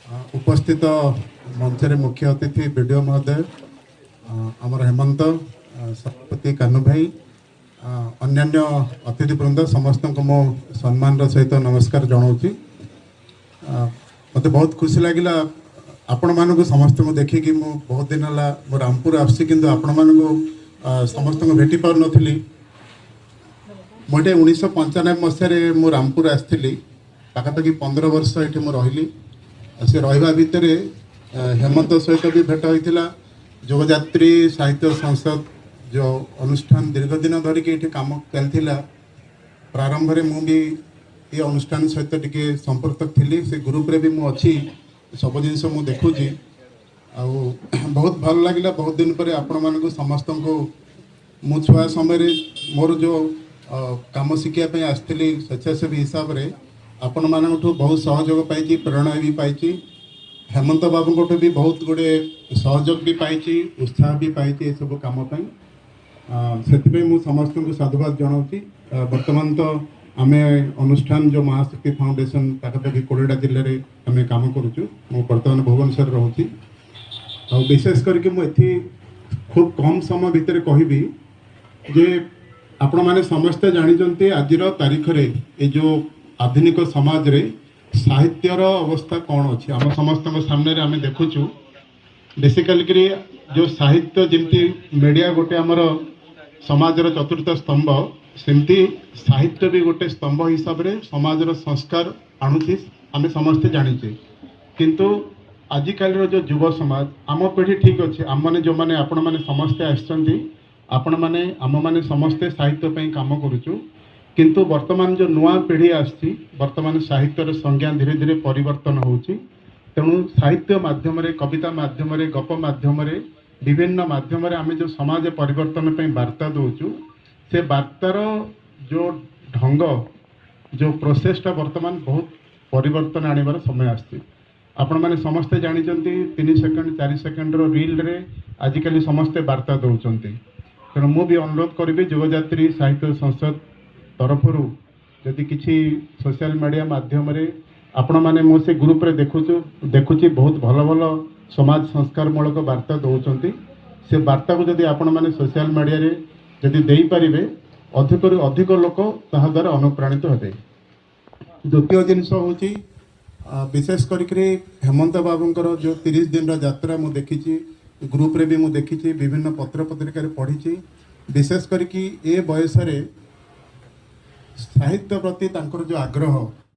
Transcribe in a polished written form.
ଉପସ୍ଥିତ ମଞ୍ଚରେ ମୁଖ୍ୟ ଅତିଥି ବିଡ଼ିଓ ମହୋଦୟ, ଆମର ହେମନ୍ତ, ସଭାପତି କାହ୍ନୁ ଭାଇ, ଅନ୍ୟାନ୍ୟ ଅତିଥି ବୃନ୍ଦ, ସମସ୍ତଙ୍କୁ ମୁଁ ସମ୍ମାନର ସହିତ ନମସ୍କାର ଜଣାଉଛି। ମୋତେ ବହୁତ ଖୁସି ଲାଗିଲା ଆପଣମାନଙ୍କୁ ସମସ୍ତଙ୍କୁ ଦେଖିକି। ମୁଁ ବହୁତ ଦିନ ହେଲା ମୁଁ ରାମପୁର ଆସୁଛି, କିନ୍ତୁ ଆପଣମାନଙ୍କୁ ସମସ୍ତଙ୍କୁ ଭେଟି ପାରୁନଥିଲି। ମୁଁ ଏଠି 1995 ମସିହାରେ ମୁଁ ରାମପୁର ଆସିଥିଲି। ପାଖାପାଖି 15 ବର୍ଷ ଏଠି ମୁଁ ରହିଲି। ଆଉ ସେ ରହିବା ଭିତରେ ହେମନ୍ତ ସହିତ ବି ଭେଟ ହୋଇଥିଲା। ଯୋଗଯାତ୍ରୀ ସାହିତ୍ୟ ସଂସଦ ଯେଉଁ ଅନୁଷ୍ଠାନ ଦୀର୍ଘ ଦିନ ଧରିକି ଏଠି କାମ ଚାଲିଥିଲା, ପ୍ରାରମ୍ଭରେ ମୁଁ ବି ଏ ଅନୁଷ୍ଠାନ ସହିତ ଟିକେ ସମ୍ପୃକ୍ତ ଥିଲି। ସେ ଗ୍ରୁପରେ ବି ମୁଁ ଅଛି, ସବୁ ଜିନିଷ ମୁଁ ଦେଖୁଛି ଆଉ ବହୁତ ଭଲ ଲାଗିଲା। ବହୁତ ଦିନ ପରେ ଆପଣମାନଙ୍କୁ ସମସ୍ତଙ୍କୁ, ମୁଁ ଛୁଆ ସମୟରେ ମୋର ଯେଉଁ କାମ ଶିଖିବା ପାଇଁ ଆସିଥିଲି ସ୍ୱେଚ୍ଛାସେବୀ ହିସାବରେ, ଆପଣମାନଙ୍କଠୁ ବହୁତ ସହଯୋଗ ପାଇଛି, ପ୍ରେରଣା ବି ପାଇଛି। ହେମନ୍ତ ବାବୁଙ୍କଠୁ ବି ବହୁତ ଗୁଡ଼ିଏ ସହଯୋଗ ବି ପାଇଛି, ଉତ୍ସାହ ବି ପାଇଛି ଏସବୁ କାମ ପାଇଁ। ସେଥିପାଇଁ ମୁଁ ସମସ୍ତଙ୍କୁ ସାଧୁବାଦ ଜଣାଉଛି। ବର୍ତ୍ତମାନ ତ ଆମେ ଅନୁଷ୍ଠାନ ଯେଉଁ ମହାଶକ୍ତି ଫାଉଣ୍ଡେସନ ପାଖାପାଖି 20ଟା ଜିଲ୍ଲାରେ ଆମେ କାମ କରୁଛୁ। ମୁଁ ବର୍ତ୍ତମାନ ଭୁବନେଶ୍ୱରରେ ରହୁଛି। ଆଉ ବିଶେଷ କରିକି ମୁଁ ଏଠି ଖୁବ୍ କମ୍ ସମୟ ଭିତରେ କହିବି ଯେ ଆପଣମାନେ ସମସ୍ତେ ଜାଣିଛନ୍ତି, ଆଜିର ତାରିଖରେ ଏ ଯେଉଁ ଆଧୁନିକ ସମାଜରେ ସାହିତ୍ୟର ଅବସ୍ଥା କ'ଣ ଅଛି, ଆମ ସମସ୍ତଙ୍କ ସାମ୍ନାରେ ଆମେ ଦେଖୁଛୁ। ବେସିକାଲି କରି ଯେଉଁ ସାହିତ୍ୟ, ଯେମିତି ମିଡ଼ିଆ ଗୋଟେ ଆମର ସମାଜର ଚତୁର୍ଥ ସ୍ତମ୍ଭ, ସେମିତି ସାହିତ୍ୟ ବି ଗୋଟେ ସ୍ତମ୍ଭ ହିସାବରେ ସମାଜର ସଂସ୍କାର ଆଣୁଛି, ଆମେ ସମସ୍ତେ ଜାଣିଛେ। କିନ୍ତୁ ଆଜିକାଲିର ଯେଉଁ ଯୁବ ସମାଜ, ଆମ ପିଢ଼ି ଠିକ୍ ଅଛି, ଆମମାନେ ଯେଉଁମାନେ ଆପଣମାନେ ସମସ୍ତେ ଆସିଛନ୍ତି, ଆପଣମାନେ ଆମମାନେ ସମସ୍ତେ ସାହିତ୍ୟ ପାଇଁ କାମ କରୁଛୁ। କିନ୍ତୁ ବର୍ତ୍ତମାନ ଯେଉଁ ନୂଆ ପିଢ଼ି ଆସିଛି, ବର୍ତ୍ତମାନ ସାହିତ୍ୟର ସଂଜ୍ଞା ଧୀରେ ଧୀରେ ପରିବର୍ତ୍ତନ ହେଉଛି। ତେଣୁ ସାହିତ୍ୟ ମାଧ୍ୟମରେ, କବିତା ମାଧ୍ୟମରେ, ଗପ ମାଧ୍ୟମରେ, ବିଭିନ୍ନ ମାଧ୍ୟମରେ ଆମେ ଯେଉଁ ସମାଜ ପରିବର୍ତ୍ତନ ପାଇଁ ବାର୍ତ୍ତା ଦେଉଛୁ, ସେ ବାର୍ତ୍ତାର ଯେଉଁ ଢଙ୍ଗ, ଯେଉଁ ପ୍ରୋସେସଟା ବର୍ତ୍ତମାନ ବହୁତ ପରିବର୍ତ୍ତନ ଆଣିବାର ସମୟ ଆସିଛି। ଆପଣମାନେ ସମସ୍ତେ ଜାଣିଛନ୍ତି, 3 ସେକେଣ୍ଡ 4 ସେକେଣ୍ଡର ରିଲ୍ରେ ଆଜିକାଲି ସମସ୍ତେ ବାର୍ତ୍ତା ଦେଉଛନ୍ତି। ତେଣୁ ମୁଁ ବି ଅନୁରୋଧ କରିବି, ଯୁବଯାତ୍ରୀ ସାହିତ୍ୟ ସଂସଦ ତରଫରୁ ଯଦି କିଛି ସୋସିଆଲ ମିଡ଼ିଆ ମାଧ୍ୟମରେ ଆପଣମାନେ, ମୁଁ ସେ ଗ୍ରୁପରେ ଦେଖୁଛି, ବହୁତ ଭଲ ଭଲ ସମାଜ ସଂସ୍କାରମୂଳକ ବାର୍ତ୍ତା ଦେଉଛନ୍ତି। ସେ ବାର୍ତ୍ତାକୁ ଯଦି ଆପଣମାନେ ସୋସିଆଲ ମିଡ଼ିଆରେ ଯଦି ଦେଇପାରିବେ, ଅଧିକରୁ ଅଧିକ ଲୋକ ତାହା ଦ୍ୱାରା ଅନୁପ୍ରାଣିତ ହେବେ। ଦ୍ୱିତୀୟ ଜିନିଷ ହେଉଛି, ବିଶେଷ କରିକିରି ହେମନ୍ତ ବାବୁଙ୍କର ଯେଉଁ 30 ଦିନର ଯାତ୍ରା ମୁଁ ଦେଖିଛି, ଗ୍ରୁପରେ ବି ମୁଁ ଦେଖିଛି, ବିଭିନ୍ନ ପତ୍ର ପତ୍ରିକାରେ ପଢ଼ିଛି। ବିଶେଷ କରିକି ଏ ବୟସରେ ସାହିତ୍ୟ ପ୍ରତି ତାଙ୍କର ଯେଉଁ ଆଗ୍ରହ